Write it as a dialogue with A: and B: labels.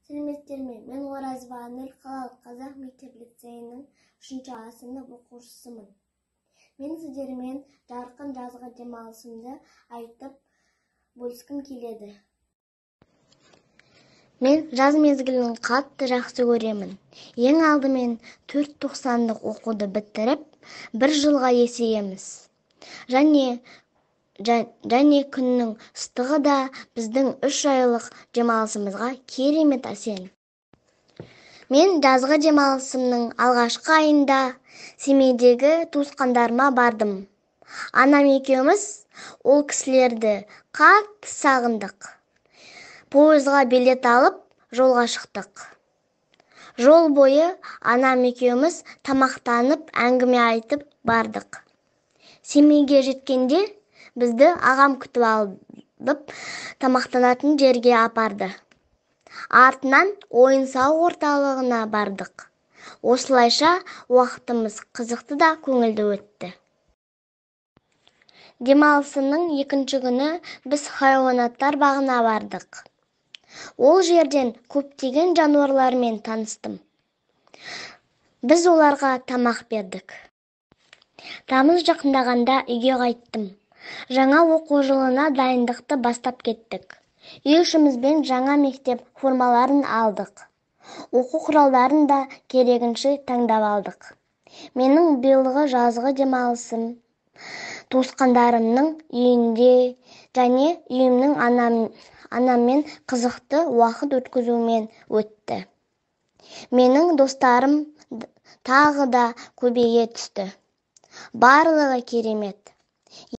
A: Сәлеметсіздер ме? Мен Оразова Анель, қалалық қазақ мектеп-лицейінің 3 А сынып оқушысымын. Мен сіздермен жарқын жазғы демалысымды айтып бөліскім келеді. Мен жаз мезгілін қатты жақсы көремін. Ең алдымен 4 тоқсандық оқуды бітіріп, бір жылға есейеміз. Және күннің ыстығы да біздің 3 айлық демалысымызға керемет әсер. Мен жазғы демалысымның алғашқы айында Семейдегі туысқандарыма бардым. Анам екеуміз ол кісілерді қатты сағындық. Пойызға билет алып, жолға шықтық. Жол бойы анам екеуміз тамақтанып, әңгіме айтып бардық. Семейге жеткенде бізді ағам күтіп алып, тамақтанатын жерге апарды. Артынан ойын-сауық орталығына бардық. Осылайша уақытымыз қызықты да көңілді өтті. Демалысымның екінші күні біз хайуанаттар бағына бардық. Ол жерден көптеген жануарлармен таныстым. Біз оларға тамақ бердік. Тамыз жақындағанда үйге қайттым. Жаңа оқу жылына дайындықты бастап кеттік. Үй ішімізбен жаңа мектеп формаларын алдық. Оқу құралдарын да керегінше таңдап алдық. Менің биылғы жазғы демалысым туысқандарымның үйінде және үйімнің анаммен қызықты уақыт өткізумен өтті. Менің достарым тағы да көбейе түсті. Барлығы керемет.